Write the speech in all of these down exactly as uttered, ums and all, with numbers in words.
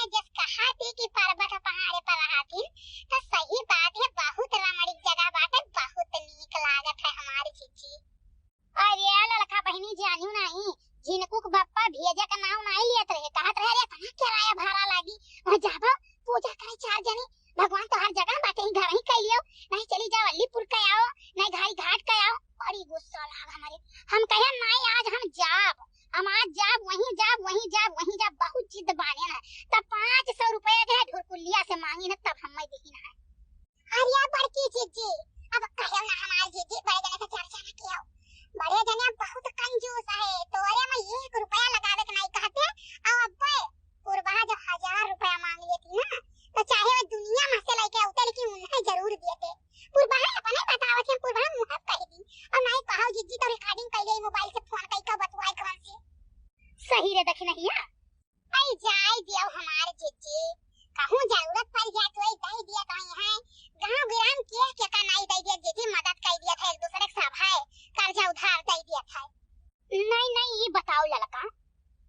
जस कहा थी कि पर्वत पहाड़े पर रहतिन, तो सही बात है, बहुत रमणीक जगह बाटे, बहुत नीक लागत है हमार जिज्जी। अरे ललका बहिनी, जानियो नाही, झिनकू के बप्पा भेजे का नाव नाही लियत रहे, कहत रहे, "अरे, इतना किराया भाड़ा लागी, वहाँ जाबो, पूजा करे चार जनी, भगवान तोहार जगह बाटे, ही घर ही कइ लियो, नहीं चली जाओ अलीपुर के आओ, नहीं घाई घाट के आओ।" बड़ी गुस्सा लाग हमरे, हम कहे, "नहीं, आज हम जाब, हम आज जाब, वहीं जाब, वहीं जाब, वहीं जाब।" बहुत जिद बाने ना, तब पाँच सौ रुपया के ढुरकुलिया से मांगी ना, तब हम दिही ना। अरे बड़की जिज्जी, अब कहो ना हमार जिज्जी, बड़े जने से चर्चा ना कियो। बड़े जने बहुत कंजूस है, तोरे में एक रुपया लगावे के नहीं कहते, और अब पुरबहा जब हजार रुपया मांग लेती ना, तो चाहे वो दुनिया में से लेके आते, लेकिन उन्हें जरूर देते। पुरबहा अपने बतावत है, पुरबहा मुँह कह दी, और नहीं कहो जिज्जी तो recording कर ले mobile से phone कई का बतवाए कौन से। सही रे दखिनहिया, अरे जाए दियो हमार जिज्जी, कहूँ जरूरत पड़ जात होई, दे दिया तो ही है। गाँव गिराम के के का नाई दे दिया, जिज्जी मदद कर दिया था, एक दूसरे के सब है, कर्जा उधार दे दिया था। नहीं, नहीं, ये बताओ ललका,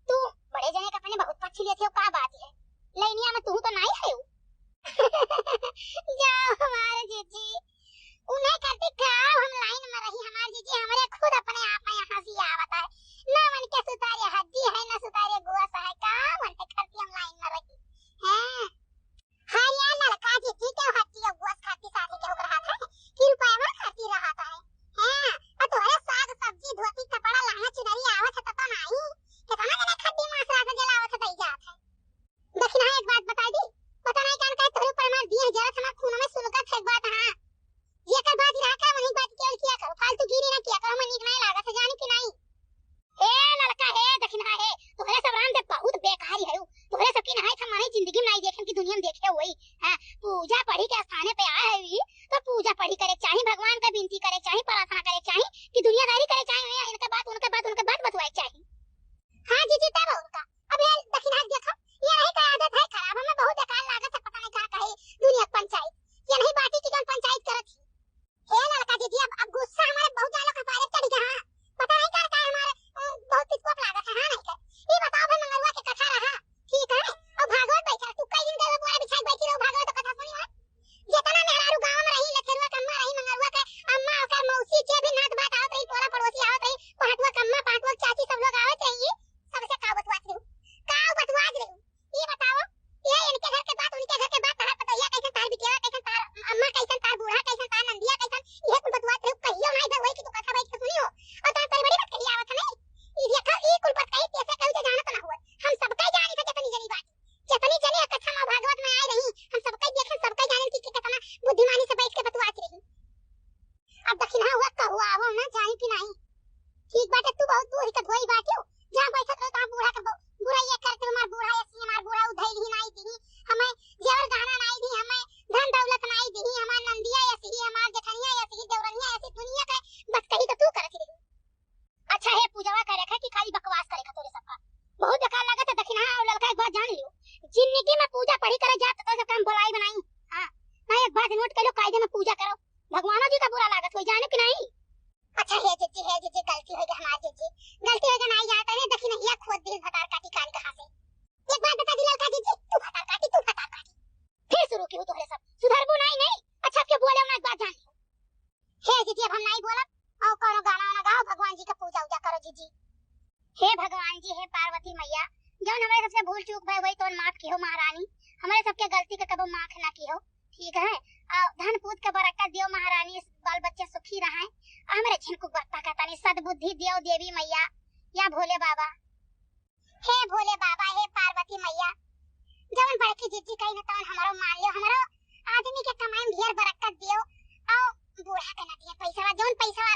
तू बड़े जने का अपने बहुत पक्ष लेते हो, का बात है? लइनिया में तू तो नहीं है। जाओ हमारे जिज्जी, उन्हें करती का हम लाइन में रही, हमार जिज्जी हमरे खुद अपने आप में यहाँ से आवत है। ना मन के सुतारे हड्डी है, ना सुतारे गोस है, का मन के करती हम लाइन में रही। हैं? हरिया ललका जिज्जी के हड्डी और गोस खाती साथी के होकर हाथ है कि रुपया में खाती रहत है। हैं? और तोहरे साग सब्जी धोती कपड़ा लहंगा चुनरी आवत है तो, तो नहीं। कितना जने खड्डी मांस रात जलावत है, तई जात है। दखिनहा एक बात बताई दी, पता नहीं कान काहे तोहरे ऊपर हमार दिए जरत, हमार खून में सुलगत है एक बात। हाँ, जेकर बात रहा का वही बात केवल किया करो, फालतू गिरी ना किया करो, हमें नीक नहीं लागत है, जानी कि नहीं? हे ललका, हे दखिनहा, हे, तोहरे सब राम दे बहुत बेकारी है, तोहरे सब की नहाई था, हमारी जिंदगी में नहीं देखे कि दुनिया में देखे हुई। हाँ, पूजा पढ़ी के स्थाने पे आए है, तो पूजा पढ़ी करे चाही, भगवान का विनती करे चाही, प्रार्थना करे चाही कि दुनियादारी करे चाही, इनके बात, उनके बात, उनके बात बतवाए चाही। हाँ जिज्जी, तब और का। अब ये दखिनहा देखो, ये नहीं का आदत है खराब, हमें बहुत बेकार लागत है, पता नहीं का कहे दुनिया के पंचायत। ये नहीं बाटी की जौन पंचायत करत ही। हे ललका जिज्जी, अब, अब गुस्सा हमारे बहुत ज्यादा कपारे चढ़ गया। हाँ, पता नहीं का, का हमारे, अ, बहुत पिचकोप लागत है। हाँ, नहीं कर। ये बताओ भाई, मंगरुआ के कथा रहा, ठीक है? और भागवत बैठा, तू कई दिन गए बोरा बिछाई बैठी रहो, भागवत कथा सुनी है। जितना मेहरारू गाँव में रही, लखेरुआ के अम्मा रही, मंगरुआ के अम्मा, ओकर मौसी, जे भी नात बात आवत रही, टोला पड़ोसी आवत रही, पहटुआ के अम्मा, पहटुआ के चाची, सब लोग आवत रही, सबसे का बतवात रही, का बतवात रही, ये बताओ, ये इनके घर के बात, उनके घर के बात, तहार पतोहिया कैसन, तहार बिटिया कैसन, तहार अम्मा कैसन, तहार बूढ़ा कैसन, तहार नंदिया कैसन, ये कुल बतवात रही, कहियो ना इधर वही कि तू कथा बैठ के सुनी हो, और तहार तोरी बड़ी बात कही आवत है नहीं, ये देखा, ये कुल बात कही कैसे कहू जे जानत ना हुआ, हम सबके जानी थे जितनी जनी बात। जितनी जने कथा में भागवत में आए रही, हम सबके देखे, सबके जाने कि, कि कितना बुद्धिमानी से बैठ के बतुआत रही। अब दखिनहा हुआ कहुआ आवो ना, जाई कि नहीं? ठीक बाटे, तू बहुत बूढ़ के भोई बाटियो, जहाँ बैठत रहो तहाँ बूढ़ा के ब-, बुराई ये करते, हमार बूढ़ा ऐसी, हमार बूढ़ा उधई ही नहीं दी, हमें जेवर गहना नहीं दी, हमें धन दौलत नहीं दी, हमार नंदिया ऐसी, हमार जेठनिया ऐसी, देवरनिया ऐसी, दुनिया के बस कही तो तू करत रही। अच्छा हे पूजवा करे का कि खाली बकवास करे का तोरे सबका? बहुत बेकार लागत है दखिनहा और ललका, एक बात जान लियो, जिंदगी में पूजा पढ़ी करे जात तो सब काम बोलाई बनाई। हाँ, ना एक बात नोट कर लो, कायदे में पूजा करो, भगवानो जी का बुरा लागत होई, जाने कि नहीं? अच्छा हे जिज्जी, हे जिज्जी, गलती हो गई हमार जिज्जी, गलती हो गई, नहीं जाता है दखिनहिया खोद दिल भतार काटी कान कहाँ से। एक बात बता दी ललका जिज्जी, तू भतार काटी, तू भतार काटी। फिर शुरू की हो तोहरे सब, सुधरबू नहीं, नहीं। अच्छा अब के बोले ना, एक बात जान लियो। हे जिज्जी, अब हम नहीं बोलब और कोनो गाना वाना गाओ, भगवान जी का पूजा उजा करो जिज्जी। हे भगवान जी, हे पार्वती मैया, जौन हमरे सबसे भूल चूक भय होई, तौन माफ किहो महारानी, हमरे सबके गलती का कबो माफ ना किहो, ठीक है? और धन पूत का बरकत दियो महारानी, बाल बच्चे सुखी रहें, और हमरे झिनकू बप्पा का तनी सद्बुद्धि दियो देवी मैया, या भोले बाबा। हे भोले बाबा, हे पार्वती मैया, जवन बड़की जिज्जी कही न तवन हमरो मान लियो, हमरो आदमी के कमाई में ढेर बरकत दियो, और बूढ़ा के न दिए पैसा, जौन पैसा